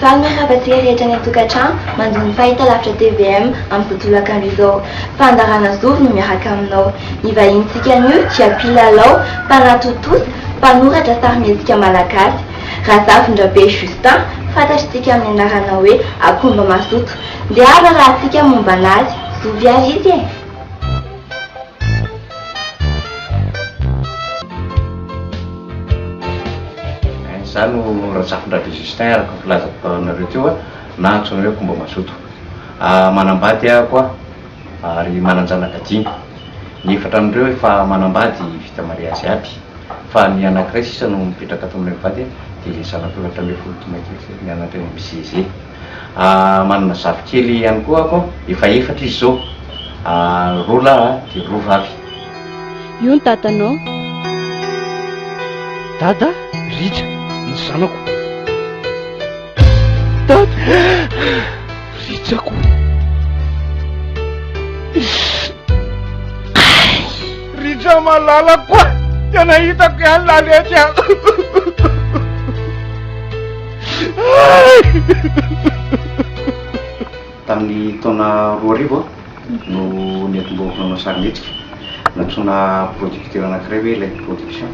Faly miarahaba antsika rehetra any an-tokantrano manjohy ny fahitalavitra tvm amin'izao tolakandro izao. Fandaharana Zovy no miaraka aminao. Ny vahinintsika anio dia mpilalao, mpanatontosa, mpanoratra sarimihetsika malagasy, Razafindrabe Justin, fantatr'tsika amin'ny anarana hoe Akomba Mazoto. Ndeha raharahantsika momba an'azy. Zovy ary izy e! Izaho no Razafindrabe Justin araka ny filazako anareo teo na antsoina hoe Akomba Mazoto. Manambady aho ary manan-janaka dimy. Ny efatra amin'ireo efa manambady vita mariazy aby fa ny anankiray sisa no mipetraka ato aminay mivady dia ilay zanako 14 taona kely izay mianatra eny amin'ny CEG. Manana zafikely ihany koa aho, efa efatra izy izao, roa lahy dia roa vavy. Io ny dadanao. Dada, Rija, ny zanako. Dada, Rijako. Rija malalako a! Tena hitako ihany lahy letsy a! Tamin'ny taona 2000 no niatombohako nanao sarimihetsika. Nantsoina producteur anankiray hoe Light Production,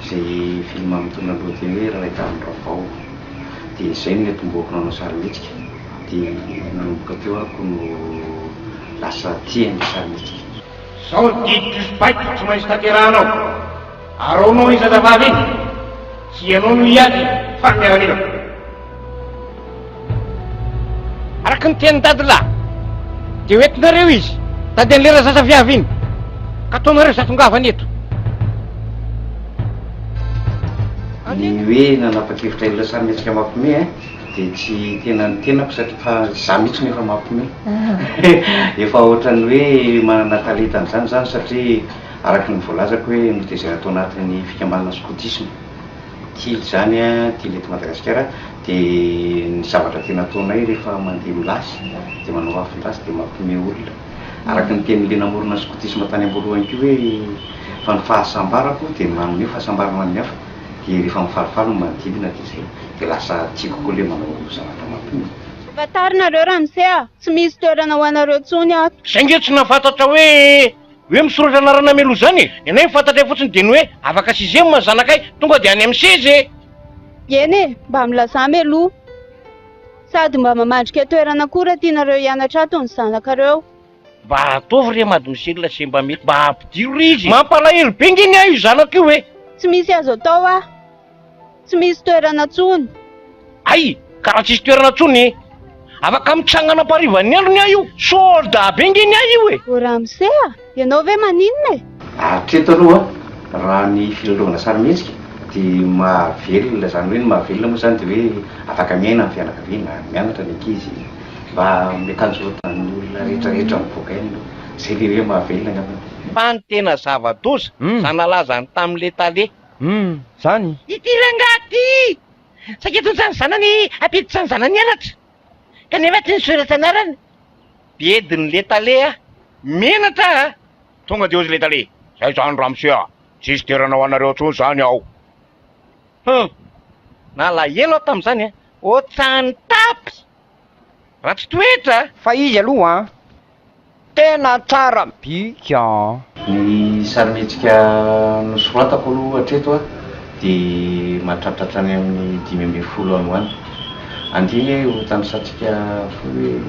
izay film mitondra ny lohateny hoe Ralay Tamin'ny Ravao. Dia izay no niatombohako nanao sarimihetsika. Dia nanomboka teo aho no lasa tia ny sarimihetsika. Zao ny didiko sy baiko tsy maintsy tanterahanao. Araonao iny zazavavy iny. Tsy ianao no hiady fa ny miaramilako. Araka ny tenin'i Dadilahy, dia ho entinareo izy, tady an'ilay razazaviavy iny, ka ataonareo izay hahatongavany eto. Ny hoe nanapa-kevitra ilay sarimihetsika mampiomehy dia tsy tena ny tenako satria fa za mihitsy no efa mampiomehy. Efa ohatran'ny hoe manana talenta an'izany izany satria araka ny voalazako hoe notezaina tao anatin'ny fikambanana skotisma, tily izany an, tily eto Madagasikara, dia ny zavatra tena ataonay rehefa mandeha milasy dia manao afon-dasy dia mampiomehy olona. Araka ny tenin'ilay namorona ny skotisma tany am-boalohany koa hoe fa ny fahasambarako dia ny manome fahasambarana ho an'ny hafa, dia rehefa mifalifaly ny manodidina dia izay, dia lasa tiako koa ilay manao zavatra mampiomehy. Efa tara nareo ramose a! Tsy misy toerana ho anareo tsony ato. Zay nge tsy nahafantatra hoe hoe misoratra anarana mialoha zany e! Ny anay ny fantatray fotsiny dia ny hoe afaka sixième ny zanakay tonga dia any amin'ny seza e! Eny e! Mba milazà mialoha. Sady mba mamandrika toerana koa raha tianareo hianatra ato ny zanakareo. Mba ataovy re mademoiselle ze mba mety mba ampidiro re izy e! Mampalahelo be nge ny ahy io zanako io e! Tsy misy azo atao ah! Tsy misy toerana tsony. Hay! Ka raha tsisy toerana tsony, afaka mitsangana amparivan'ny andro ny ahy io. Soldat be nge ny ahy io e! Ô ramose a! Ianao ve maninona e? Hatreto aloha, raha ny filalaovana sarimihetsika dia mahavelona, izany hoe ny mahavelona moa izany dia hoe afaka miaina ny fianakaviana, mianatra ny ankizy, mba miakanjo ohatran'ny olona rehetrarehetra mivoaka eny aloha, izay ilay hoe mahavelona angambany. Fa ny tena zava-doza, za nalaza ny tamin'le tale. Humm zany? Ity rangahy ity saika hitondra ny zanany hampiditra ny zanany hianatra kanefa tsy nisoratra anarana. Bedin'ny le tale ah! Menatra ah! Tonga dia hozy le tale, zay zany ramose ah! Tsisy toerana ho anareo intsony zany ao. Hum! Nalahelo aho tamin'izany ah! Ohatran'ny tapy! Ratsy toetra ah! Fa izy aloha an! Tena tsara bika an! Ny sarimihetsika nosoratako aloha hatreto dia mahatratra hatrany amin'ny 15 any ho any. Andeha ho tanisantsika fohy hoe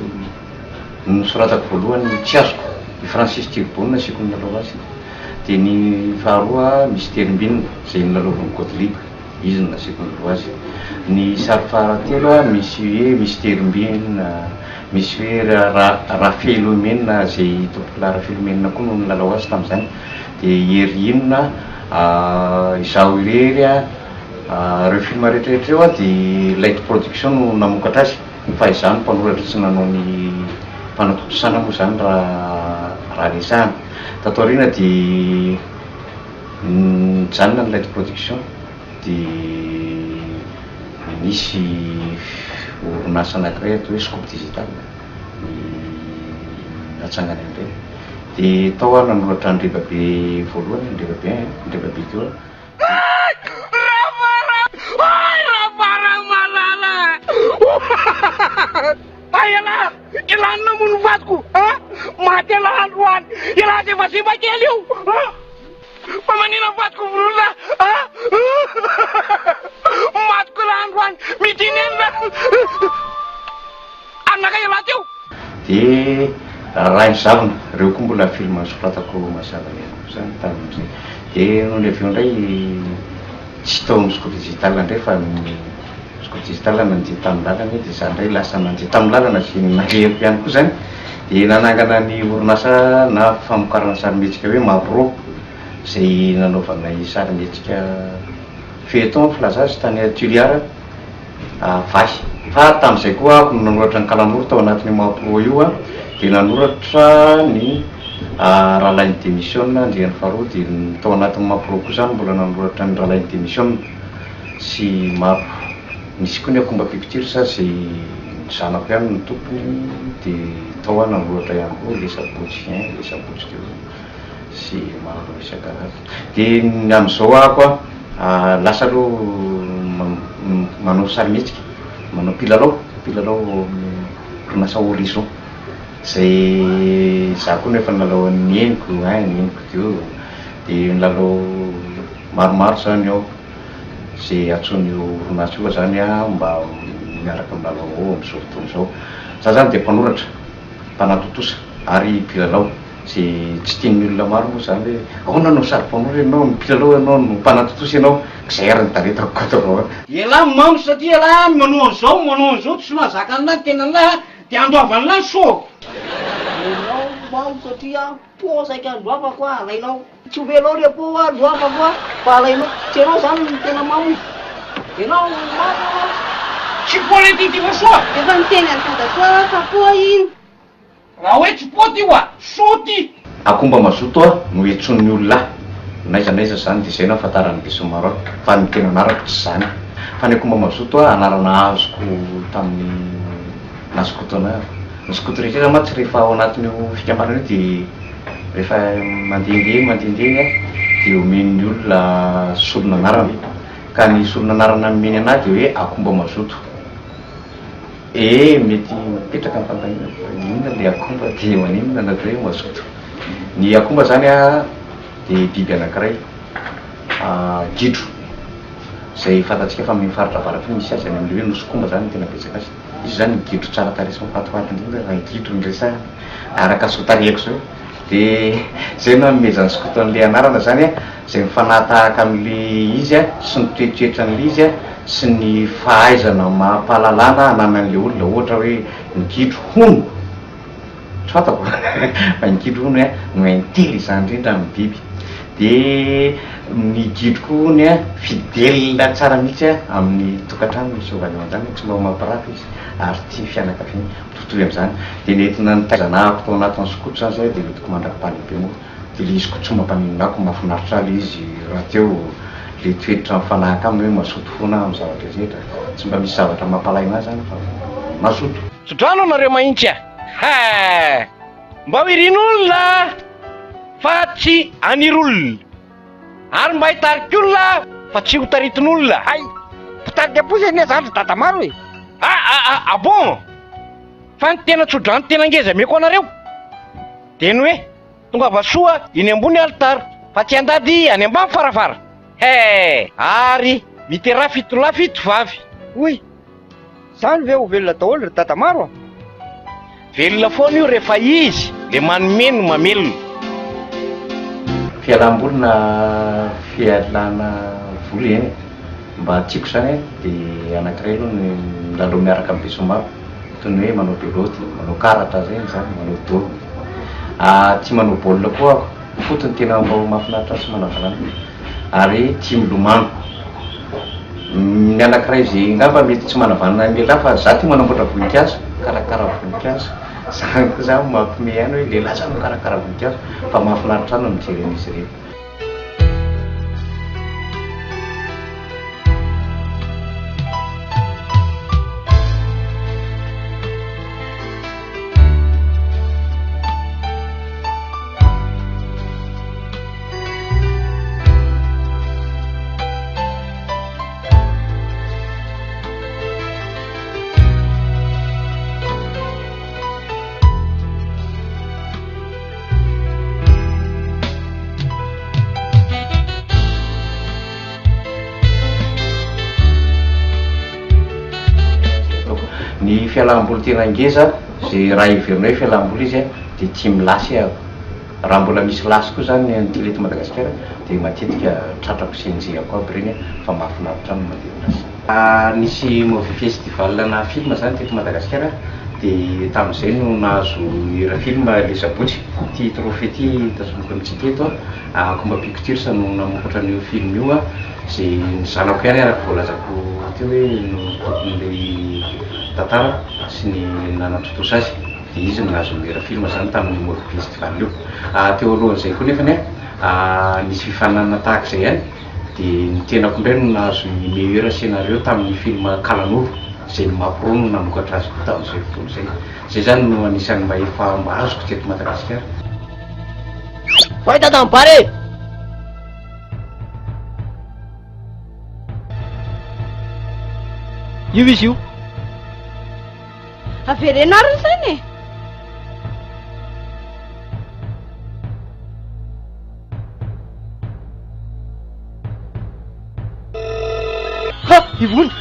ny nosoratako voalohany Tsy azoko, i Francis Turbo no nasiako nilalao azy. Dia ny faharoa Mister Mbinina izay nilalaovan'i Gothlieb. Izy no nasiako ny loha azy. Ny sary fahatelo misy hoe Mister Mbinina, misy hoe Rafelomenina izay tompokolahy Rafelomenina koa no nilalao azy tamin'izany. Dia Hery inona, Izaho irery, ireo film rehetra rehetra ireo dia Light Production no namokatra azy fa izaho no mpanoratra sy nanao ny fanatontosana moa izany raha resahana. Tato aoriana dia. Nijanona ny Light Production dia nisy orinasa anankiray atao hoe Scoop Digital natsangana indray. Dia tao aho nanoratra ny Rebabe voalohany, ny Rebabe un, ny Rebabe deux. Hay Rafara! Hay Rafara malala! Ialahy dia efa simba kely io! Fa manina ny vadiko vonoina a! Matiko ialahy androany! Midina eny ra! Ary naka ialahy teo! Dia Rainy Zavona, ireo koa mbola film nosoratako mazava ihany koa izany tamin'izay. Dia nony avy eo indray tsy tao amin'ny Scout Digital indray fa ny Scout Digital nandeha tamin'ny lalana dia izaho indray lasa nandeha tamin'ny lalana izay nalehako ihany koa izany dia nanangana ny orinasa na famokarana sarimihetsika hoe Mapro izay nanaovanay sarimihetsika feuilleton filaza azy tany Toliara. Vahy. Fa tamin'izay koa aho no nanoratra ny Kalamoro tao anatin'io Mapro io dia nanoratra ny Rahalahin'ny Demisiona andiany faharoa dia tao anatin'ny Mapro koa izany mbola nanoratra ny Rahalahin'ny Demisiona sy maro. Nisy koa ny Akomba Pictures izay ny zanako ihany no tompony dia tao aho nanoratra ihany koa Le Sabotsy un, Le Sabotsy deux sy maro isan-karazany. Dia ny amin'izao aho lasa aloha manao sarimihetsika, manao mpilalao, mpilalao ao amin'ny orinasa Horizon izay izaho koa no efa nilalao an'i Neniko un, Neniko deux, dia nilalao maromaro izany ao izay antsoin'io orinasa io izany aho mba miaraka milalao ao amin'izao fotoana izao. Izaho izany dia mpanoratra, mpanatontosa ary mpilalao. Ze tsy tian'ny olona maro moa zany hoe ahoana no sary mpamory ianao, no mpilalao ianao, no mpanatontosa ianao, zay ary ny talentako ka ataovy ahoana. Elah mamo satria elah manao an'izao manao an'izao tsy mahazaka an'lah ny tenan'lah dia andoavan'lah ny soa. Enao mamo satria po saika andoavako ah alainao. Tsy omenao le po ah andoavako ah fa alainao. Tsy enao zany no tena mamo e. Enao mamo ah. Tsy po le ty fa soa. Efa niteny an'i dadatoa aho fa po iny. Raha hoe tsy poty io a! Soty! Akomba mazoto aho no iantsoan'ny olona ahy, n'aiza n'aiza izany dia izay no ahafantaran'ny besinimaro ahy fa ny tena anarako tsy izany fa ny akomba mazoto aho anarana azoko tamin'ny naha skoto anah, ny skoto rehetra mantsy rehefa ao anatin'io fikambanana io dia rehefa mandehandeha eny mandehandeha eny dia omen'ny olona solon'anarana ka ny solon'anarana nomeny anah dia hoe akomba mazoto. Eh mety mipetraka ny fanontaniana fa inona le akomba dia maninona no atao hoe mazoto? Ny akomba zany a dia biby anankiray gidro izay fantatsika fa amin'ny faritra avaratra iny misy azy any amin'ilay hoe nosy komba zany no tena betsaka azy. Izy zany gidro tsara tarehy sy mahafatifaty indrindra raha gidro no resahana araka ny soa-tarehiko zao. Dia izay no anomezan'ny skoto an'ilay anarana izany an, izay mifanahantahaka amin'ilay izy an, sy ny toetoetran'ilay izy an, sy ny fahaizana amam-pahalalana ananan'ilay olona, ohatra hoe ny gidro hono, tsy fantako fa ny gidro hono an no intelligent indrindra amin'ny biby, dia ny gidro koa hono an fidèle tsara mihitsy an amin'ny tokantrano misy vady aman-janany, tsy mba mampirafy izy ary tia ny fianakaviany. Mitovitovy amin'izany. Dia nentina nitaizana ahy tao anatin'ny skoto izany izay dia nentiko mandra-pahalehibe moa. Dia ilay izy koa tsy mampaninona ahy koa mahafinaritra ahy ilay izy rahateo ilay toetra mifanahaka aminy hoe mazoto foana aho amin'ny zavatra rehetra. Tsy mba misy zavatra mampalahelo ahy izany fa mazoto. Tsodrano nareo mahintsy a! Ha! Mba ho irin'olona fa tsy anir'olona. Ary mba hitarik'olona fa tsy ho taritin'olona. Hay! Mpitarika posy anie zany ry dadamaro e! Ah ah ah ah bon! Fa ny tena tsodrano tena ngeza ameko anareo dia ny hoe tongava soa eny ambony alitara fa tsy handady any ambany farafara. He! Ary miteraha fitolahy fitovavy. Hoy! Zany ve ho velona daholo ry dadamaro a! Velona foana io rehefa izy le manome no mamelona. Fialam-boly na fialana voly eny e! Mba tiako izany e, dia anankiray aloha ny milalao miaraka amin'ny besinimaro, toy ny hoe manao belote, manao karatra ireny izany, manao daomy. Tia manao baolina koa aho, foot no tena mba mahafinaritra ahy sy manavanana ary tia milomano. Ny anankiray izay angamba mety tsy manavanana ny lehilahy fa za tia manamboatra voninkazo, mikarakara voninkazo, zany koa zany mampiomehy ihany hoe lehilahy zany mikarakara voninkazo fa mahafinaritra ahy ny mijery an'izy ireny. Ny fialam-boly tena ngeza, izay raha heverina hoe fialam-boly izy dia tia milasy aho. Raha mbola misy lasy koa izany ny an'ity eto Madagasikara dia matetika tratrako sy enjehako aby ireny fa mahafinaritra ahy ny mandeha milasy. Nisy movie festival na film izany teto Madagasikara dia tamin'izay no nahazo hira film Le Sabotsy. Ity trophée ity tazomiko amintsika eto. Akomba Pictures no namokatra an'io film io. Izay ny zanako ihany araka voalazako teo hoe no tompon'ilay tantara sy ny nanatontosa azy dia izy no nahazo ny meilleur film izany tamin'io Movie Festival io. Teo alohan'izay koa nefany an, nisy fifaninanana tahaka izay ihany dia ny tenako indray no nahazo ny meilleur scénario tamin'ny film Kalanoro izay ny Mapro no namokatra azy koa tamin'izay fotoana izay. Izay izany no anisan'ny mba efa mba azoko teto Madagasikara. Voay dada mibara e! Io izy io. Avereno ary ny saina e! Ha! Ivony!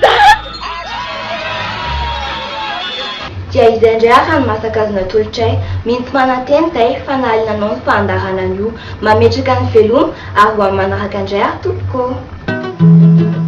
Dia izay indray ary ny masaka azo natolotray. Mino sy manantena izahay fa nahaliana anao ny fandaharana anio. Mametraka ny veloma ary ho amin'ny manaraka indray ary tompoko ô!